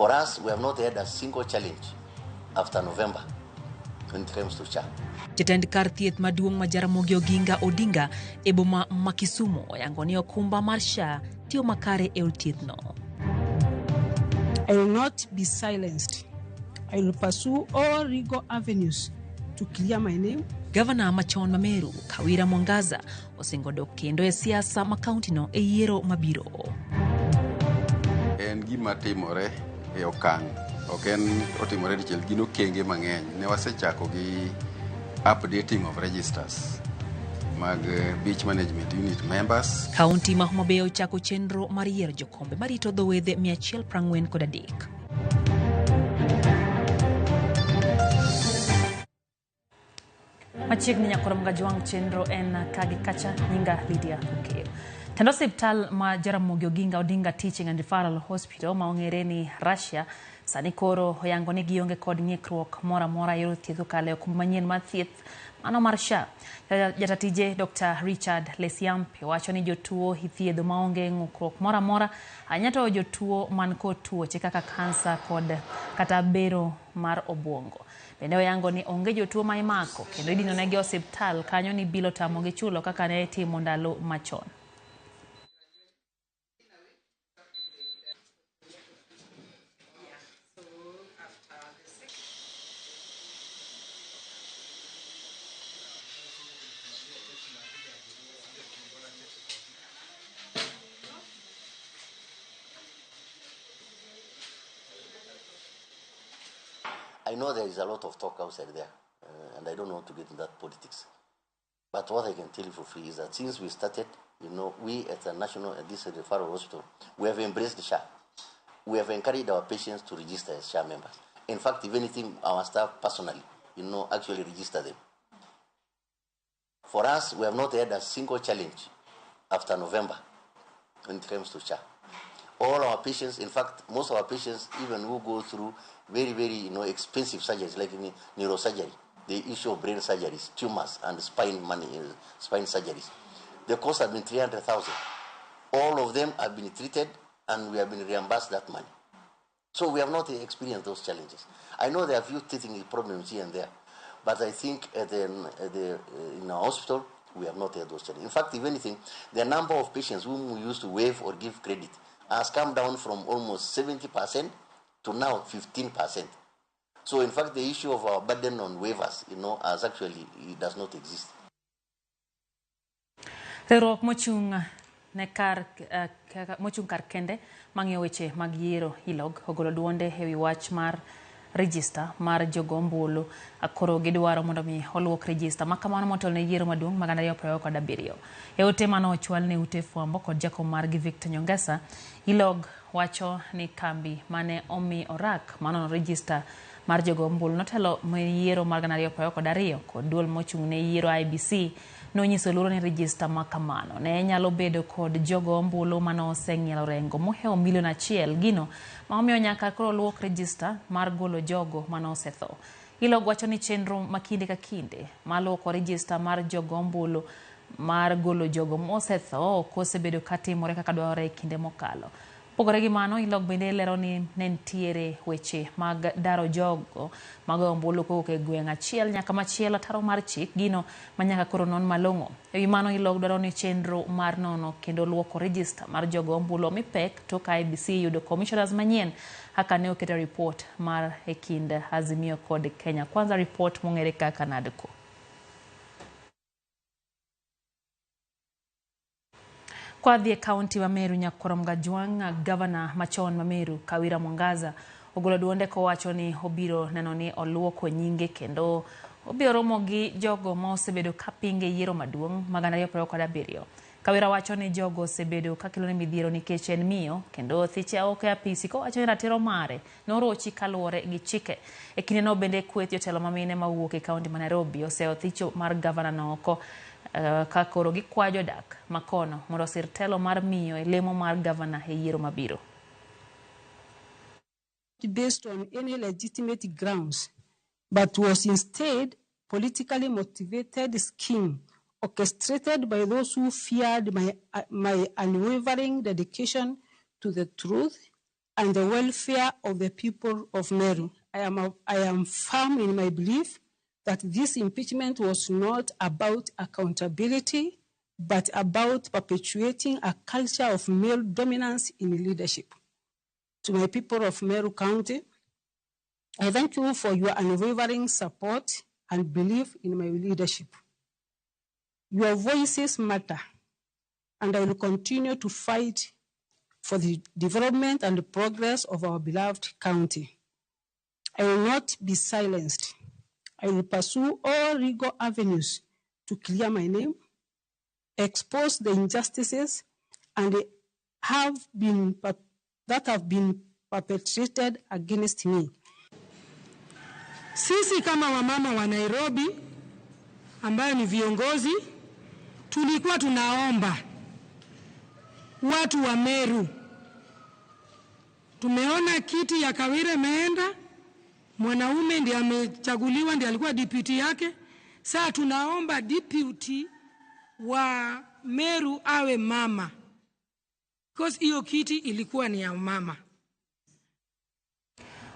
For us, we have not had a single challenge after November when it comes to SHA. Jatend kar thieth maduong' ma Jaramogi Oginga Odinga e boma ma Kisumu oyango ni okumba mar SHA tiyo makare e od thiethno. I will not be silenced. I will pursue all legal avenues to clear my name. Gavana machon ma Meru, Kawira Mwangaza, osingo dok kendo e siasa ma kauntino e yiero mabiro. En gima timore e okang' ok en otimore dichiel gin okenge mang'eny ne wasechako gi updating of registers mag beach management unit members. Kaunti ma Homa Bay ochako chenro mar yiero jokombe marito dho wedhe 143. Machiegni nyakoro Mgajwang' chenro en kagi kacha nyinga Lydia Okeyo. Tend osiptal ma Jaramogi Oginga Odinga Teaching and Referral Hospital ma ong'ere ni Russia sani koro oyango ni gionge kod ng'ikruok moro amora e yor thieth kokalo e okumba manyien mar thieth mano mar SHA. Jata tije Dr. Richard Lesiampe wacho ni jotuo ithiedho maonge ng'ukruok moro amora ahinya to jotuo man kod tuoche kaka kansa kod kata bero mar obuongo. Bende oyango ni onge jotuo ma imako kendo idinonegi e osiptal kanyo ni bil otamogi chulo kaka ne itimo ndalo machon. I know there is a lot of talk outside there, and I don't want to get into that politics. But what I can tell you for free is that since we started, we at the National, at this referral hospital, we have embraced the SHA. We have encouraged our patients to register as SHA members. In fact, if anything, our staff personally, actually register them. For us, we have not had a single challenge after November when it comes to SHA. All our patients, in fact, most of our patients, even who go through very, very, expensive surgeries like neurosurgery, the issue of brain surgeries, tumors, and spine surgeries, the cost has been 300,000. All of them have been treated, and we have been reimbursed that money. So we have not experienced those challenges. I know there are a few teething problems here and there, but I think in our hospital, we have not had those challenges. In fact, if anything, the number of patients whom we used to waive or give credit has come down from almost 70% to now 15%. So in fact, the issue of our burden on waivers, as actually it does not exist. Riwruok mochung' ne kar, mochung' kar kende mang'iyo weche mag yiero ILOG ogolo duonde ewi wach mar rejista mar jogo ombulu. Koro gidwaro mondo mi oluok rejista ma kamano motelo ne yiero maduong' mag 2027. E ote mane ochwal ne ute fwambo kod jakom margi Victor Nyongesa, ILOG wacho ni kambi mane omi orak manono rejista mar jogo ombulu notelo ne yiero mar 2022 kod duol mochung' ne yiero IEBC nonyiso luoro ni rejista ma kamano ne nyalo bedo kod jogo ombulu mane oseng'ielo rengo mohewo milion 1, gino ma omiyo nyaka koro luok rejista mar golo jogo mane osetho. ILOG wacho ni chenro ma kinde ka kinde mar luoko rejista mar jogo ombulu mar golo jogo mosetho ok osebedo katimore kaka dwarore e kinde mokalo. Pogore gi mano, ILOG bende lero ni ne nitiere weche mag daro jogo magoyo ombulu kowuok e gweng' achiel nyaka machielo ataro mar chik, gino ma nyaka koro non malong'o. Ewi mano, ILOG dwaro ni chenro mar nono kendo luoko rejista mar jogo ombulu omi pek tok IEBC yudo commissioners manyien kaka ne oketo report mar e kind Azimio kod Kenya Kwanza, report mong'ere kaka NADCO. Kwa dhi e kaunti ma Meru, Nyakwar Mgajwang', gavana machon ma Meru, Kawira Mwangaza, ogolo duonde kowacho ni obiro neno ni oluoko nyinge kendo obiro romo gi jogo ma osebedo ka pinge yiero maduong' mag 2027. Kawira wacho ni jogo osebedo ka kelone midhiero nikech en miyo kendo thiche ok e apisi kowacho ni ratiro mare norochi kaluwore gi chike. E kindeno bende kweth jotelo ma mine mawuok e kaunti ma Nairobi oseyo thicho mar gavana no oko ka koro gikwayo jodak makono mondo osir telo mar miyo e lemo mar gavana e yiero mabiro. Based on any legitimate grounds, but was instead politically motivated scheme orchestrated by those who feared my unwavering dedication to the truth and the welfare of the people of Meru. I am firm in my belief that this impeachment was not about accountability, but about perpetuating a culture of male dominance in leadership. To my people of Meru County, I thank you for your unwavering support and belief in my leadership. Your voices matter, and I will continue to fight for the development and the progress of our beloved county. I will not be silenced. I will pursue all legal avenues to clear my name, expose the injustices and have been that have been perpetrated against me. Sisi kama wamama wa Nairobi ambayo ni viongozi, tulikuwa tunaomba watu wa Meru, tumeona kiti ya Kawire imeenda, mwanaume ndiye amechaguliwa, ndiye alikuwa deputy yake. Sasa tunaomba deputy wa Meru awe mama, because hiyo kiti ilikuwa ni ya mama.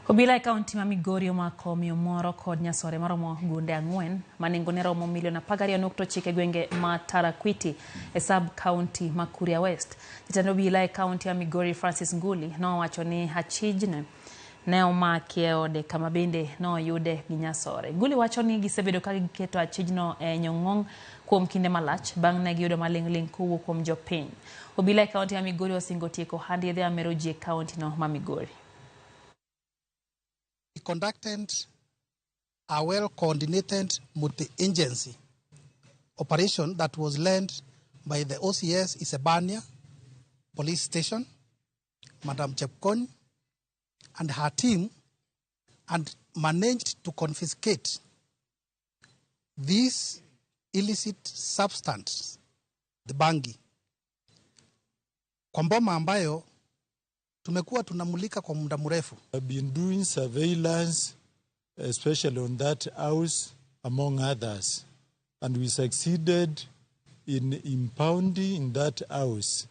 Obila e kaunti ma Migori omako miyo moro kod nyasore maromo gunde 4 ma nengone romo milion 12.9 e gwenge ma Tarakwiti e sub kaunti ma Kuria West. Jatend obila e kaunti ya Migori, Francis Nguli, nowacho ni achijne ne omaki e ode kama bende noyude gi nyasore. Nguli wacho ni gisebedo ka giketo achijno e nyong'ong kuom kinde malach bang' ne giyudo maling'ling' kowuok kuom jopiny. Obila e kaunti ya Migori osingo tieko ohand yedhe mamero ji e kaunti no ma Migori. We conducted a well-coordinated multi-agency operation that was led by the OCS Isebania Police Station, Madam Chepkony, and her team, and managed to confiscate this illicit substance, the bangi, kwa mboma ambayo tumekuwa tunamulika kwa muda mrefu. I've been doing surveillance, especially on that house, among others. And we succeeded in impounding in that house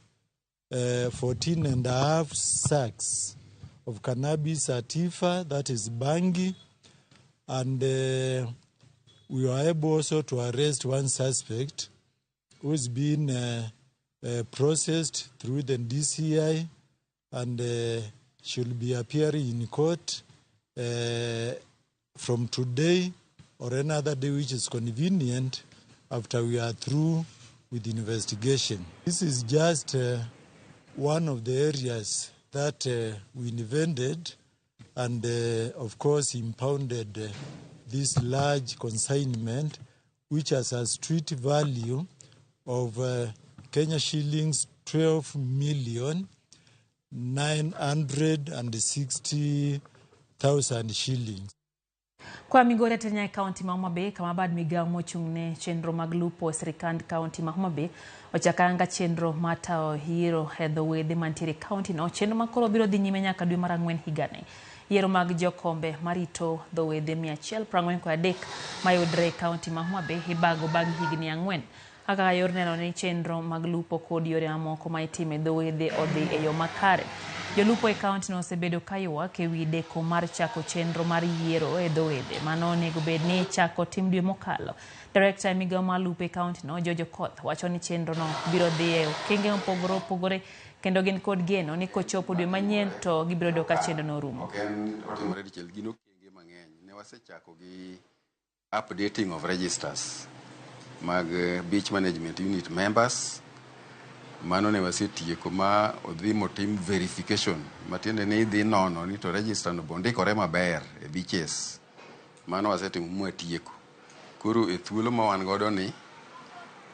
14.5 sacks of cannabis sativa, that is bangi, and we were able also to arrest one suspect who's been processed through the DCI and should be appearing in court from today or another day which is convenient after we are through with the investigation. This is just one of the areas that we invented and of course impounded this large consignment, which has a street value of Kenya shillings 12 million 960,000 shillings. Kwa Migori atenya e kaunti ma Homa Bay, kama bad migawo mochung' ne chenro mag lupo e sirikand kaunti ma Homa Bay ochako ayanga chenro mar tayo yiero e dho wedhe mantiere e kaunti no, chenro ma koro biro dhi nyime nyaka dwe mar 4 higani. Yiero mag jokombe marito dho wedhe 143 mayudre e kaunti ma Homa Bay ibago bang' higni 4 kaka yor neno ni chenro mag lupo kod yore mamoko ma itime e dho wedhe odhi e yo makare. Jolupo e kaunti no osebedo ka ywak ewi deko mar chako chenro mar yiero e dho wedhe mano onego bed ni chako tim dwe mokalo. Direkta e migawo mar lupo e kaunti no, George Okoth, wacho ni chenro no biro dhi e okenge mopogore opogore kendo gin kod geno ni kochopo dwe manyien to gibiro yudo ka chenro no orumo. Ok en otimore dichiel, gin okenge mang'eny. Ne wasechako gi updating of registers mag beach management unit members. Mano ne wasetieko ma odhi motim verification, matiende ni idhi nono ni to register no bondikore maber e beaches. Mano wasetimo mwatieko. Koro e thuolo ma wan godo ni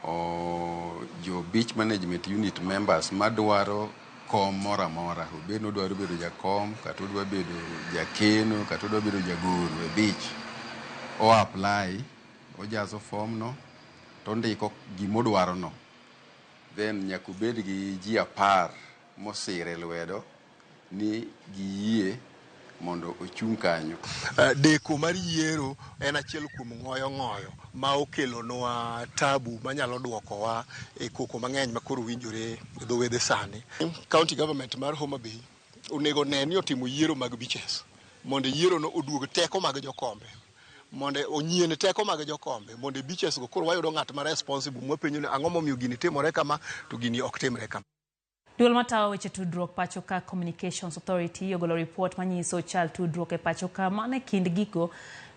o, jo beach management unit members madwaro kom moro amora, obed ni odwaro bedo jakom kata odwa bedo jakeno kata odwa bedo jagoro e beach, o apply, ojazo form no tondiko gimodwaro no, then nyaka obed gi ji 10 mosire lwedo ni giyie mondo ochung' kanyo. Deko mar yiero en achiel kuom ng'oyo ng'oyo ma okelonwa tabu manyalo duokowa e koko mang'eny ma koro winjore e dho wedhe sani. County government mar Homa Bay Onego ne ni otimo yiero mag beaches mondo yiero no oduog teko mag jokombe, mondo onyien teko mag jokombe, mondo e beaches go koro wayudo ng'at ma responsible mwapenjo ni ang'o momiyo gini timore kama to gini ok timre kama. Duol matayo weche tudruok pacho ka Communications Authority ogolo ripot manyiso chal tudruok e pacho ka mana e kind gigo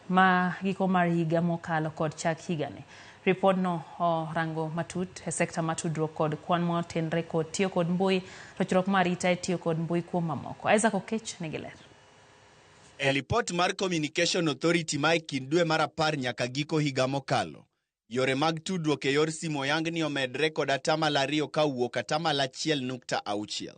ma giko mar higa mokalo kod chak higani. Ripodno orango matut e sekta mar tudruok kod kwan motenre kod tiyo kod mbui, rochruok mar arita e tiyo kod mbui kuom mamoko. Isaac Okech nigi ler. E lipot mar Communication Authority ma e kind dwe mar 10 nyaka giko higa mokalo, yore mag tudruok e yor simu oyang ni omedre kod 2% ka owuok 1.6.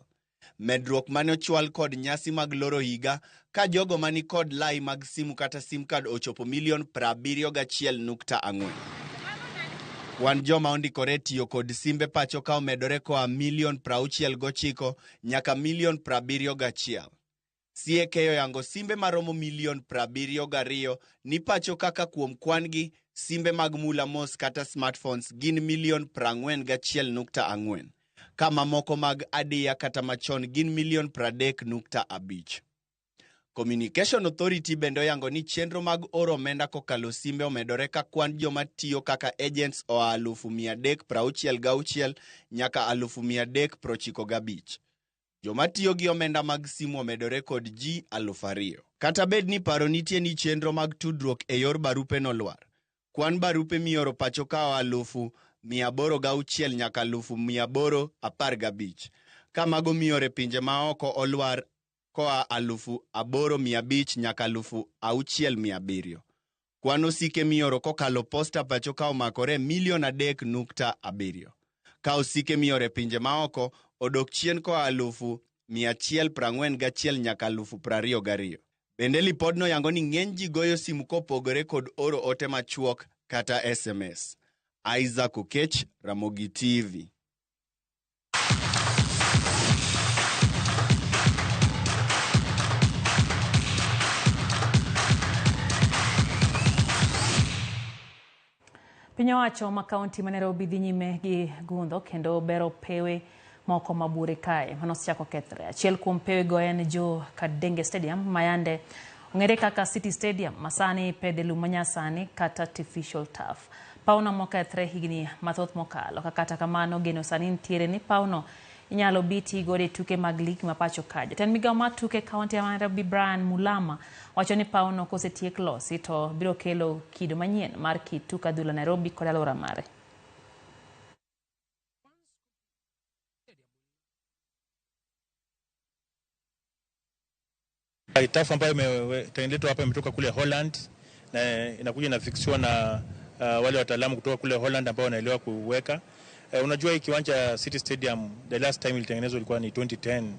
Medruok mane ochwal kod nyasi mag loro higa ka jogo mani kod lai mag simu kata sim card ochopo milion 71.4. Kwan joma ondikore tiyo kod simbe pacho ka omedore koa milion 69 nyaka milion 71. CAK oyango simbe maromo milion 72 ni pacho kaka kuom kwan gi simbe mag mula mos kata smartphones gin milion 41.4, ka mamoko mag adiya kata machon gin milion 30.5. Communication Authority bende oyango ni chenro mag oro omenda kokalo simbe omedore ka kwan joma tiyo kaka agents oa 366,000 nyaka 395,000. Joma tiyo gi omenda mag simu omedore kod ji 2,000. Kata bed ni paro nitie ni chenro mag tudruok e yor barupe nolwar, kwan barupe mioro pacho ka oa 806,000 nyaka 815,000, ka mago mioro e pinje maoko olwar koa 8,500 nyaka 6,700. Kwan osike mioro kokalo posta pacho ka omakore milion 3.7. Ka osike mioro e pinje maoko odok chien koa 141,000 nyaka 22,000. Bende lipodno yango ni ng'eny ji goyo simu kopogore kod oro ote machuok kata SMS. Isaac Okech, Ramogi TV. Piny owacho ma kaunti ma Nairobi dhi nyime gi gundho kendo bero pewe moko mabure kae mano osechako kethre. Achiel kuom pewe go en Joe Kadenge Stadium mayande ong'ere kaka City Stadium masani ipedhe lum manyasani kata artificial turf. Pawno mokethre higni mathoth mokalo. Kata kamano geno sani nitiere ni pawno inyalo bi ti godo e tuke mag lig ma pacho ka. Jatend migao mar tuke kaunti ma Nairobi Brian Mulama wacho ni pawno kosetiek losi to biro kelo kido manyien mar kit tuk adhula Nairobi kod alwora mare. Turf ambayo imetengenezwa hapa imetoka kule Holland na inakuja inafixiwa na wale wataalamu kutoka kule Holland ambao wanaelewa kuweka. Unajua hii kiwanja City Stadium the last time ilitengenezwa ilikuwa ni 2010.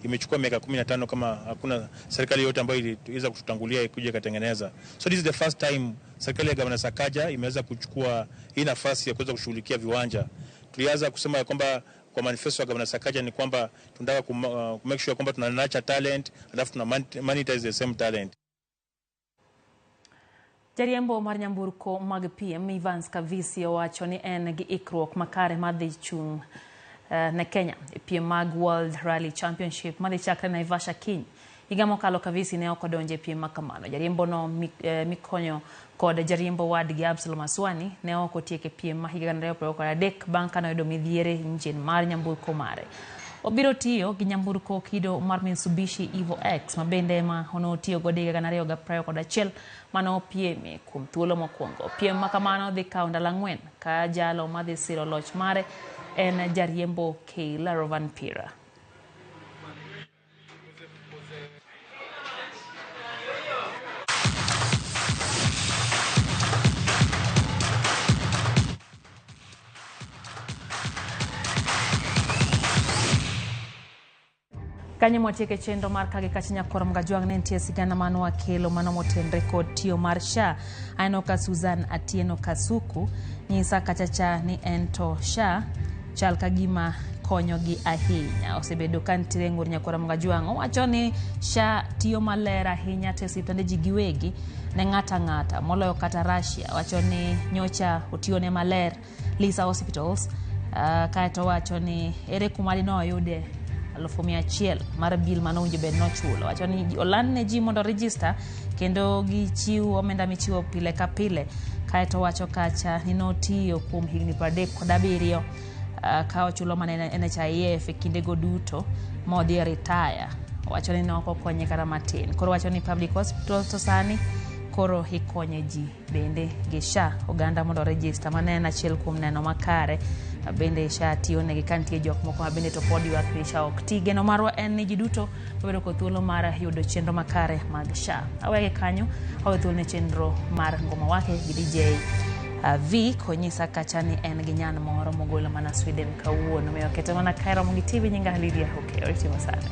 Imechukua miaka 15 kama hakuna serikali yote ambayo iliweza kututangulia ikuja ikatengeneza. So this is the first time serikali ya Governor Sakaja imeweza kuchukua hii nafasi ya kuweza kushughulikia viwanja. Tulianza kusema kwamba kwa manifesto ya Governor Sakaja ni kwamba tunataka ku make sure kwamba tuna nurture talent alafu tuna monetize the same talent. Jariembo mar nyamburko mag PM Evans Kavisi owacho ni en gi ikruok makare mar dhi chung' ne Kenya e piem mag World Rally Championship madhi chakre Naivasha kiny. Higa mokalo Kavisi ne ok odonjo e piem makamano. Jariembo no mikonyo kod jariembo wadgi Absalom Aswani ne ok otieko e piem ma higa 2023 bang' kane oyudo midhiere injin mar nyamburko mare. Obiro tiyo gi nyamburko kido mar Mitsubishi Evo X ma bende ema onotiyo godo higa 2021 mane opieme kuom thuolo mokwongo. Piem ma kamano dhi kawo ndalo 4 ka jalo madhi siro loch mare en jariembo Keila Rovanpera. Kanyo mwatieke chenro mar kage kacha nyakoro Mgajwang' ne nitie sigana mane wakelo mano motenre kod tiyo mar SHA. Aneno ka Susan Atieno Kasuku nyisa kacha cha ni en to SHA chal ka gima konyogi ahinya. Osebedo ka nitiere ng'ur nyakwara Mgajwang'. Owacho ni SHA tiyo maler ahinya to osiptande ji giwegi ne ng'ata ng'ata moloyo kata Russia. Owacho ni nyocha otiyone maler Lisa Hospitals. Kaeto owacho ni ere kuma dine oyude 100,000 mar bill mane owinjo bed nochulo. Wacho ni oland ne ji mondo register kendo gichiw omenda michiwo pile ka pile. Kaeto wacho kacha ni notiyo kuom higni 37 ka ochulo mana NHIF e kindego duto modhi e retire. Wacho ni ne ok okonye kata matin. Koro wacho ni public hospital to sani koro ikonye ji bende gi SHA oganda mondo register. Mano en achiel kuom neno makare bende SHA tiyo negi ka nitie jok moko ma bende to pod ywak ni SHA ok ti. Geno marwa en ni ji duto wabedo kod thuolo mar yudo chenro makare mag SHA. Awege kanyo, awe thuolo ne chenro mar Ngoma Wake gi DJ V konyisa kacha ni en gi nyan moro mogolo mana Sweden kawuono. Omiyo kete mana kae romo gi TV nyinga Lydia Okeyo. Itimo sani.